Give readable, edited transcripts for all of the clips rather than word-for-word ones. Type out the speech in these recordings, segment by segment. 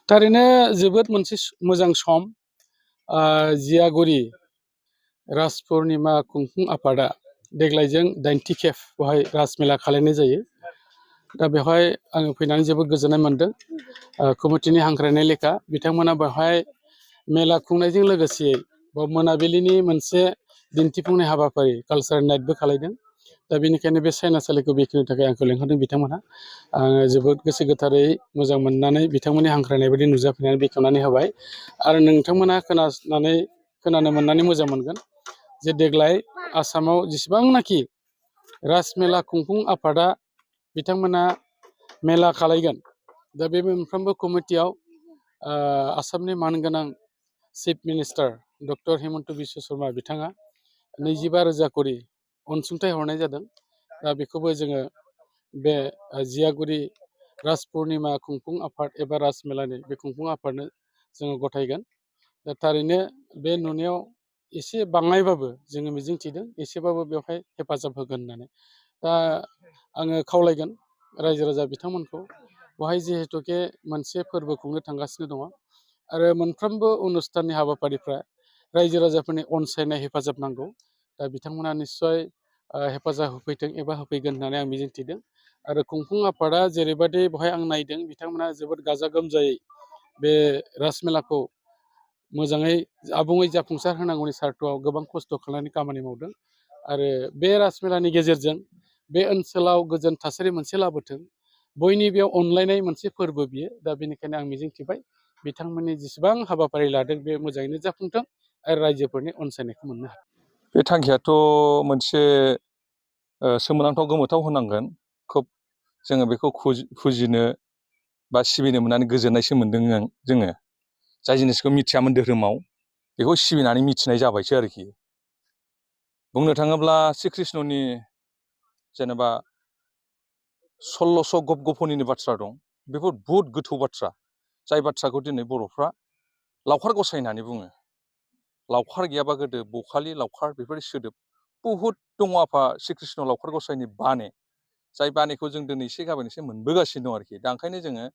थारैनो जोबोद मोनसे मोजां सम जियागुरि रास पुर्निमा खुंफुं आफादा देग्लायजों 80 खेब बेवहाय रासमेला खालामनाय जायो। दा बेवहाय आङो फैनानै जोबोद गोजोननाय मोन्दों। कमिटिनि हांख्रायनाय लेखा बिथांमोना बेवहाय मेला खुंनायजों लोगोसे मोनाबिलिनि मोनसे दिन्थिफुंनाय हाबाफारि कालचारेल नाइटबो खालामदों। दा बेनिखायनो बे साइनासालिखौ बेखेवनो थाखाय आंखौ लेंहरदों बिथांमोनहा। आङो जोबोद गोसो गोथारै मोजां मोननानै बिथांमोननि हांख्रायनाय बायदि नुजाफैनानै बेखेवनानै होबाय। आरो नोंथांमोना खोनानो मोननानै मोजां मोनगोन जे देग्लाय आसामाव जेसेबांनाखि रासमेला खुंफुं आफादा बिथांमोना मेला खालामगोन। दा बे मोनफ्रोमबो कमिटियाव आसामनि मानगोनां chief minister doctor Himanta Biswa Sharma बिथाङा 25,000 करि अनसुंथाइ हरनाय जादों। दा बेखौबो जोङो बे जियागुरि रास पुर्निमा खुंफुं आफाद एबा रासमेलानि बे खुंफुं आफादनो जोङो गथायगोन। दा थारैनो बे नुनायाव एसे बाङायबाबो जोङो मिजिंथिदों एसेबाबो बेवहाय हेफाजाब होगोन होननानै। दा आङो खावलायगोन रायजो राजा बिथांमोनखौ बेवहाय जिहेतुके मोनसे फोरबो खुंनो थांगासिनो दङ आरो मोनफ्रोमबो अनुस्थाननि हाबाफारिफ्रा रायजो राजाफोरनि अनसायनाय हेफाजाब नांगौ। दा बिथांमोना निस्सय हेफाजाब होफैथों एबा होफैगोन होननानै आं मिजिंथिदों। आरो खुंफुं आफादा जेरैबायदि बेवहाय आं नायदों बिथांमोना जोबोद गाजा गोमजायै बे रासमेलाखौ मोजाङै आबुङै जाफुंसार होनांगौनि सार्थआव गोबां खस्थ' खालामनानै खामानि मावदों। आरो बे रासमेलानि गेजेरजों बे ओनसोलाव गोजोन थासारि मोनसे लाबोथों, बयनिबो अनलायनाय मोनसे फोरबो बियो। दा बेनिखायनो आं मिजिंथिबाय बिथांमोननि जेसेबां हाबाफारि लादों बे मोजाङैनो जाफुंथों आरो रायजोफोरनि अनसायनायखौ मोननो हाथों। बे थांखियाथ' मोनसे सोमोनांथाव गोमोथाव होनांगोन। खोब जोङो बेखौ फुजिनो बा सिबिनो मोननानै गोजोननायसो मोन्दों जोङो। जाय जिनिसखौ मिथियामोन धोरोमाव बेखौ सिबिनानै मिथिनाय जाबायसो आरोखि। बुंनो थाङोब्ला श्री कृष्णनि जेनेबा 1600 गप गफनिनि बाथ्रा दं। बेफोर बहुद गोथौ बाथ्रा, जाय बाथ्राखौ दिनै बर'फ्रा लावखार गसाय होननानै बुङो। लावखार गैयाबा गोदो बखालि लावखार बेफोर सोदोब बहुद दङ आफा श्री कृष्ण लावखार गसायनि बाने, जाय बानेखौ जों दिनै एसे गाबोन एसे मोनबोगासिनो दं आरोखि। दा ओंखायनो जोङो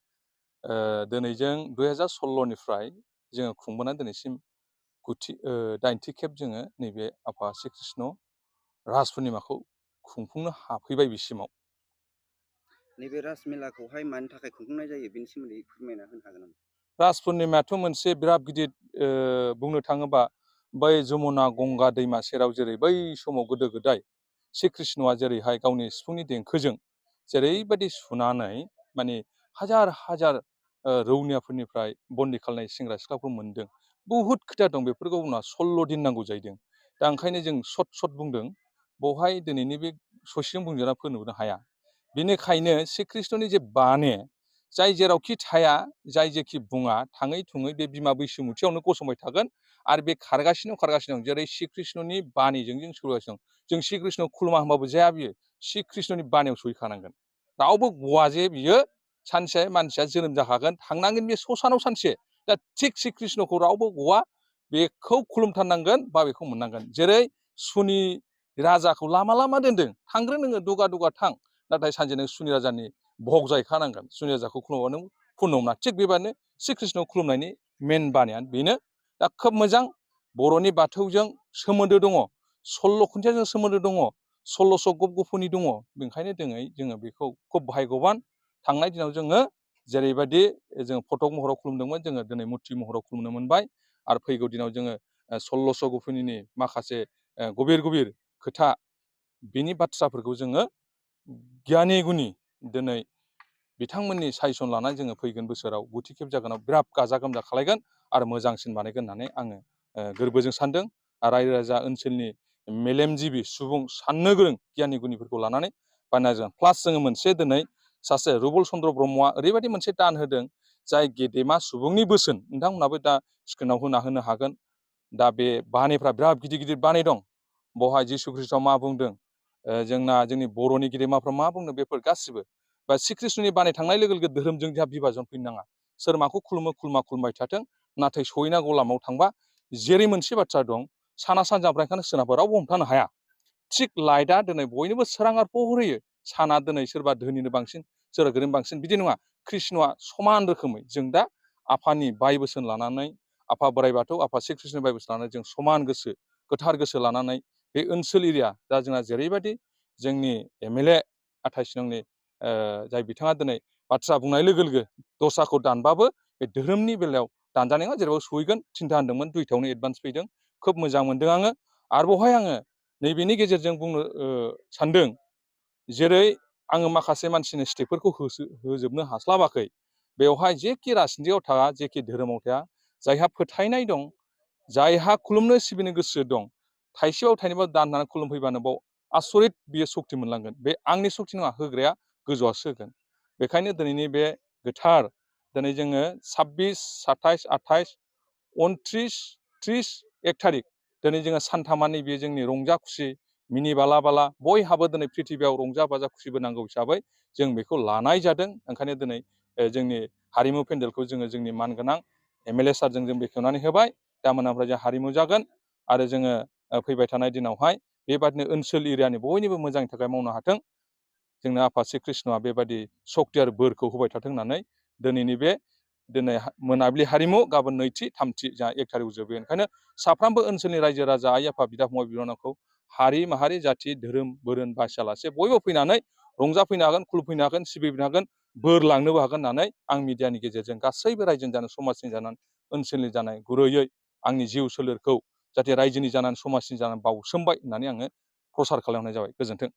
दिनैजों 2016निफ्राय जोङो खुंबोनानै दिनैसिम 80 खेब जोङो नैबे आफा श्री कृष्ण रास पुर्निमाखौ खुंफुंनो हाफैबाय बिसिमाव। नैबे रासमेलाखौहाय मानि थाखाय खुंफुंनाय जायो बेनि सोमोन्दै फोरमायना होनो हागोन नामा? रास पुर्निमायाथ' मोनसे बिराद गिदिर बुंनो थाङोबा बै जमुना गंगा दैमा सेराव जेरै बै समाव गोदो गोदाय श्री कृष्णआ जेरैहाय गावनि सिफुंनि देंखोजों जेरैबायदि सुनानै माने हाजार हाजार रौनियाफोरनिफ्राय बन्दी खालामनाय सेंग्रा सिख्लाखौ मोन्दों। बहुद खोथा दं, बेफोरखौ उनाव 16 दिन नांगौ जाहैदों। दा ओंखायनो जों सट बुंदों, बेवहाय दिनैनि बे ससेजों बुंजोबना फोजोबनो हाया। बेनिखायनो श्री कृष्णनि जे बाने, जाय जेरावखि थाया जाय जेखि बुङा थाङै थुङै बे बिमा बैसोमुथियावनो गसंबाय थागोन आरो बे खारगासिनो दं। जेरै श्री कृष्णनि बानीजों जों सोलिगासिनो दं। जों श्री कृष्ण खुलुमा होनबाबो जाया, बियो श्री कृष्णनि बानायाव सहैखानांगोन। रावबो गवा जे बियो सानसे मानसिया जोनोम जाखागोन, थांनांगोन बे ससानाव सानसे। दा थिग श्री कृष्णखौ रावबो गवा, बेखौ खुलुमथारनांगोन बा बेखौ मोननांगोन। जेरै सुनि राजाखौ लामा लामा दोनदों, थांग्रो नोङो दुगा दुगा थां, नाथाय सानसे नों सुनि राजानि भग जाहैखानांगोन। सुनि राजाखौ खुलुमाबा नों पुर्न मोना। थिग बेबादिनो श्री कृष्णखौ खुलुमनायनि मेन बानायानो बेनो। दा खोब मोजां बर'नि बाथौजों सोमोन्दो दङ, 16 खुन्थियाजों सोमोन्दो दङ, 1600 गप गफनि दङ। बेनिखायनो जोङो बेखौ खोब भाग्यबान। थांनाय दिनाव जोङो जेरैबायदि जों फटक महराव खुलुमदोंमोन, जोङो दिनै मुर्ति महराव खुलुमनो मोनबाय। आरो फैगौ दिनाव जोङो 1600 गफनिनि माखासे गभिर गभिर खोथा, बिनि बाथ्राफोरखौ जोङो गियानि गुनि दिनै बिथांमोननि सायसन लानानै जोङो फैगोन बोसोराव 90 खेब जागोनाव बिराद गाजा गोमजा खालायगोन आरो मोजांसिन बानायगोन होननानै आङो गोरबोजों सानदों। आरो रायजो राजा ओनसोलनि मेलेमजिबि सुबुं, साननो गोरों गियानि गुनिफोरखौ लानानै बानायगोन। प्लास जोङो मोनसे दिनै सासे रुबुल चन्द्र ब्रह्मआ ओरैबायदि मोनसे दान होदों, जाय गेदेमा सुबुंनि बोसोन, नोंथांमोनहाबो दा स्क्रिनाव होनो हागोन। दा बे बानेफ्रा बिराद गिदिर गिदिर बाने दं। बेवहाय जिसु ख्रिस्टआ मा बुंदों, जोंनि बर'नि गेदेमाफ्रा मा बुंदों, बेफोर गासिबो बा श्री कृष्णनि बानाय थांनाय लोगो लोगो धोरोमजों जोंहा बिभाजन फैनो नाङा। सोर माखौ खुलुमो खुलुमबाय थाथों, नाथाय सहैनांगौ लामायाव थांबा जेरै मोनसे बाथ्रा दं, साना सानजा ओंखायनो सोनाबखौ रावबो हमथानो हाया। थिग लाइटआ दिनै बयनोबो सोरां आरो पहर होयो। साना दिनै सोरबा धोनिनो बांसिन, सोरबा गोरिब बांसिन, बिदि नङा। कृष्णआ समान रोखोमै जों दा आफानि बाय बोसोन लानानै आफा बोराइ बाथौ आफा श्री कृष्णनि बाय बोसोन लानानै जों समान गोसो गोथार गोसो लानानै बे ओनसोल एरिया दा जोंहा जेरैबायदि जोंनि MLA 28 नंनि जाय बिथाङा दिनै बाथ्रा बुंनाय लोगो लोगो दस्राखौ दानबाबो बे धोरोमनि बेलायाव दानजानाय नङा जेराव सहैगोन थिनथा होनदोंमोन 2थायावनो एडभान्स फैदों खोब मोजां मोनदों आङो आरो बेवहाय आङो नैबेनि गेजेरजों बुंनो सानदों जेरै आङो माखासे मानसिनि स्टेपफोरखौ होजोबनो हास्लाबाखै बेवहाय जेखि राजनितियाव थाया जेखि धोरोमाव थाया जायहा फोथायनाय दं जायहा खुलुमनो सिबिनो गोसो दं थाइसेयाव थाइनैबा दाननानै खुलुमफैबानो बाव आसरित बियो सक्ति मोनलांगोन बे आंनि सक्ति नङा होग्राया गोजौआसो होगोन बेखायनो दिनैनि बे गोथार दिनै जोङो 26 27 28 29 30 1 थारिख दिनै जोङो सानथामानि बे जोंनि रंजा खुसि मिनि बाला बाला बयहाबो दिनै प्रिथिबियाव रंजा बाजा खुसिबो नांगौ हिसाबै जों बेखौ लानाय जादों ओंखायनो दिनै जोंनि हारिमु पेन्डेलखौ जोङो जोंनि मानगोनां MLA सारजों जों बेखेवनानै होबाय दा मोनानिफ्राय जों हारिमु जागोन आरो जोङो फैबाय थानाय दिनावहाय बेबादिनो ओनसोल एरियानि बयनिबो मोजांनि थाखाय मावनो हाथों जोंनो आफा श्री कृष्णआ बेबायदि सक्ति आरो बोरखौ होबाय थाथों होननानै दिनै मोनाबिलि हारिमु गाबोन नैथि थामथि जोंहा 1 थारिखआव जोबो ओंखायनो साफ्रोमबो ओनसोलनि रायजो राजा आइ आफा बिदा फंबाय बिनानावखौ हारि माहारि जाथि धोरोम बोरोन बासियालासे बयबो फैनानै रंजाफैनो हागोन खुलुमफैनो हागोन सिबिफैनो हागोन बोर लांनोबो हागोन होननानै आं मिडियानि गेजेरजों गासैबो रायजोनि जानाय समाजनि जानानै ओनसोलनि जानाय गुरैयै आंनि जिउ सोलेरखौ जाहाथे रायजोनि जानानै समाजनि जानानै बावसोमबाय होननानै आङो प्रसार खालामनाय जाबाय गोजोन्थों